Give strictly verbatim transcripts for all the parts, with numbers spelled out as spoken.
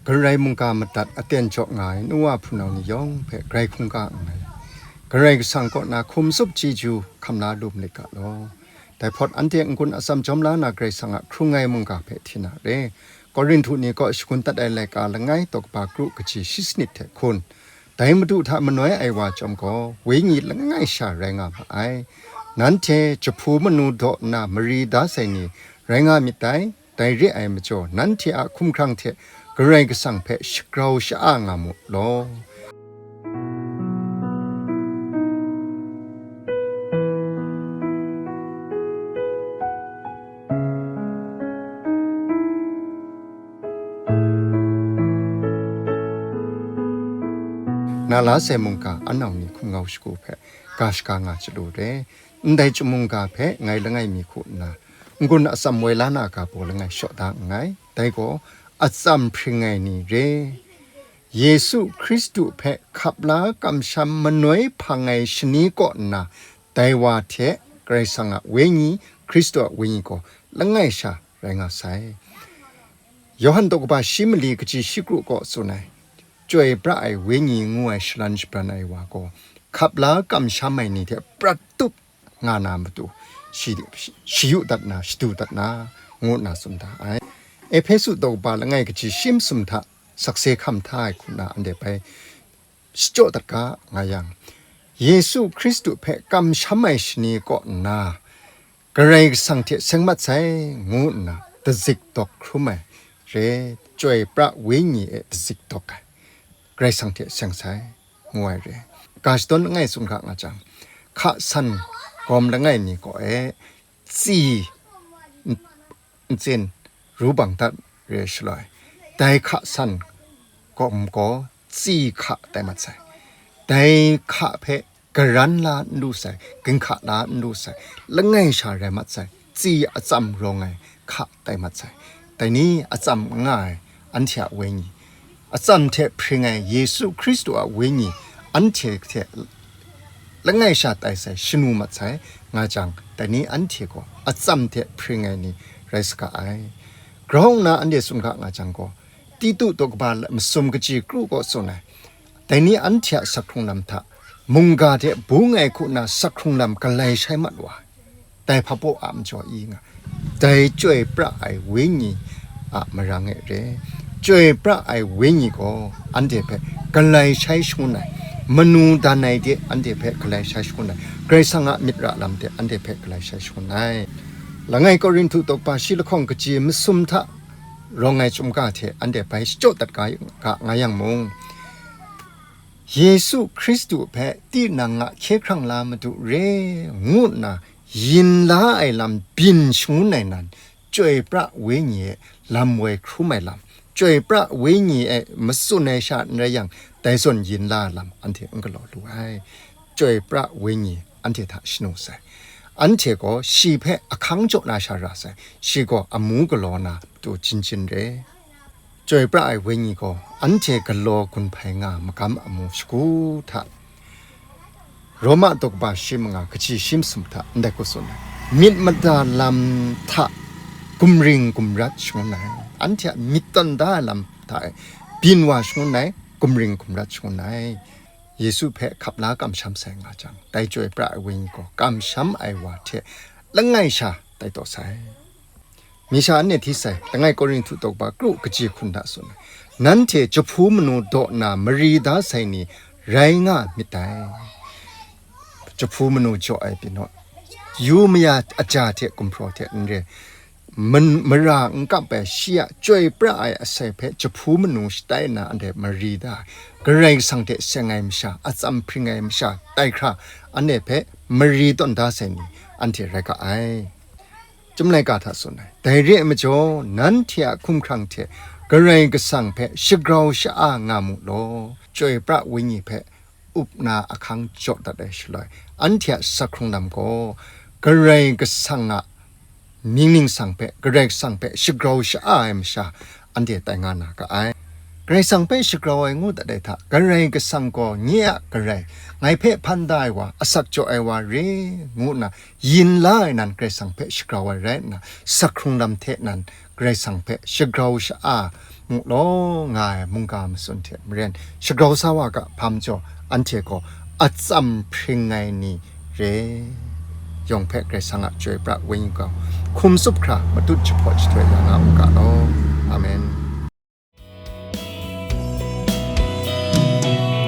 Karai mungga madat aten jaw nga ai nu wa hpunau ni yawng hpe grai hkungga nngai. Karai Kasang kaw na hkum tsup chyeju hkam la lu malit ga law. Dai hpawt anhte n-gun atsam jawm la na Karai Kasang a hkrung ai mungga hpe hti na re. Korinhtu ni kaw shagun dat ai laika langai tawkba kru kaji shi sanit hte hkun. Dai Madu hta manoi ai wa chyawm gaw, wenyi langai sha rai nga ma ai. Nanhte jahpu manu daw nna mari da sai ni rai nga myit dai. Dai re ai majaw, nanhte a hkumhkrang hte Karai Kasang hpe shagrau sha-a nga mu law. Na la sai mungga anau ni hkum ngau shagu hpe ga shaga nga chyalu re. Ndai chyum mungga hpe ngai langai mi hku nna, n-gun atsam woi la na ga baw langai shaw da nngai. Dai gaw atsam hpring ai ni re. Yesu Hkristu hpe hkap la kamsham manoi hpang ai shani kaw nna, dai wa hte Karai Kasang a Wenyi, Hkristu a Wenyi gaw langai sha rai nga sai. Yawhan daw kaba shi mali kaji shi kru kaw tsun ai, Chyoi pra ai Wenyi ngu ai shalan shabran ai wa gaw, hkap la kamsham ai ni hte prat tup nga na matu, shi, shi yu dat na, shadu dat na, ngu nna tsun da ai. Ehpesu daw kaba langai kaji shi masum hta sakse hkam hta ai hku nna anhte bai shachyaw dat ga nga yang, Yesu Hkristu hpe kamsham ai shani kaw nna, Karai Kasang hte seng mat sai, ngu nna dazik dawk hkrum ai re, Chyoi pra Wenyi e dazik dawk ai, Karai Kasang hte seng sai, ngu ai re. Ga shadawn langai tsun ga nga jang, hka san gawm langai mi gaw e, tsi n-, ntsin ru bang dat re shaloi, dai hka san gawm gaw tsi hka tai mat sai. Dai hka hpe garan la n lu sai, ginhka la n lu sai, langai sha rai mat sai, tsi atsam rawng ai hka tai mat sai. Dai ni atsam n nga ai anhte a Wenyi, atsam hte hpring ai Yesu Hkristu a Wenyi anhte hte langai sha tai sai, shanu mat sai, nga jang, dai ni anhte gaw atsam hte hpring ai ni rai saga ai. Grau nna anhte tsun ga nga jang gaw, Titu daw kaba masum kaji kru kaw tsun ai, dai ni anhte a sak hkrung lam hta mungga hte bung ai hku nna sak hkrung lam galai shai mat wa ai. Dai hpabaw a majaw i nga, dai Chyoi pra ai Wenyi a marang e re. Chyoi pra ai Wenyi gaw anhte hpe galai shai shangun ai, manu dan ai de anhte hpe galai shai shangun ai, Karai Kasang a myit ra lam de anhte hpe galai shai shangun ai. Langai Korinhtu daw kaba shi lahkawng kaji masum hta rawng ai chyum ga hte anhte bai shachyaw dat ga, ga nga yang mung, Yesu Hkristu hpe tinang a hkye hkrang la madu re, ngu nna yin la ai lam byin shangun ai nan, Chyoi pra Wenyi e lam woi hkrum ai lam, Chyoi pra Wenyi e matsun ai sha n rai yang, dai zawn yin la ai lam anhte n galaw lu ai. Chyoi pra Wenyi anhte hta shanu sai. Anhte gaw shi hpe ahkang jaw na sha ra sai, shi gaw amu galaw na matu jin jin re. Chyoi pra ai Wenyi gaw anhte galaw gun hpai nga magam amu shagu hta, Roma daw kaba shi manga kaji shi masum hta ndai hku tsun ai, myit mada lam hta gumring gumrat shangun ai, anhte a myit tawn da ai lam hta e byin wa shangun ai, gumring gumrat shangun ai. Yesu hpe hkap la kamsham sai nga jang, dai Chyoi pra ai Wenyi gaw kamsham ai wa hte langai sha tai taw sai. Mi sha anhte hti sai, langai Korinhtu daw kaba kru kaji hkun hta tsun ai, nanhte jahpu manu daw nna mari da sai ni rai nga myit dai. Jahpu manu jaw ai pyi naw, yu maya aja hte gumhpraw hte n re, man-, mara n kap ai shi a chyoi pra ai asai hpe jahpu manu shatai nna anhte mari da ai, Karai Kasang hte seng ai masha, atsam hpring ai masha tai hkra, anhte hpe mari tawn da sai ni, anhte rai ga ai. Chyum laika hta tsun ai, dai re ai majaw, nanhte a hkumhkrang hte Karai Kasang hpe shagrau sha-a nga mu law, chyoi pra wenyi hpe up na ahkang jaw dat ai shaloi, anhte a sak hkrung lam gaw Karai Kasang a mying ningsang hpe, Karai Kasang hpe shagrau sha-a ai masha, anhte tai nga na ga ai. Karai Kasang hpe shagrau ai ngu dat ai hta, Karai Kasang gaw nye a Karai, ngai hpe hpan da ai wa, asak jaw ai wa re, ngu nna yin la ai nan Karai Kasang hpe shagrau ai rai nna, sak hkrung lam hte nan Karai Kasang hpe shagrau sha-a mu law nga ai mungga matsun hte maren shagrau sa wa ga hpa majaw, anhte gaw atsam hpring ai ni re. Yawng hpe Karai Kasang a Chyoi pra Wenyi kau hkum tsup hkra matut jahpaw jahtoi ya nga u ga law. Amen.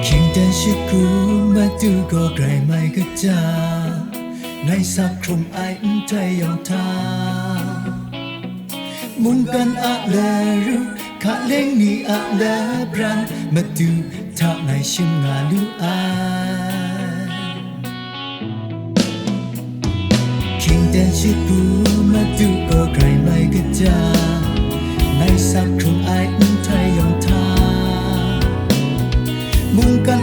Hkying dan shakru matu gaw grai mai kaja, ngai sak hkrung ai ntai yawng hta, mungkan a laru, hkaleng ni a labran, matu hta ngai shim nga lu ai. Hkying dan shakru matu gaw grai mai kaja, ngai sak hkrung ai ntai yawng hta, mungkan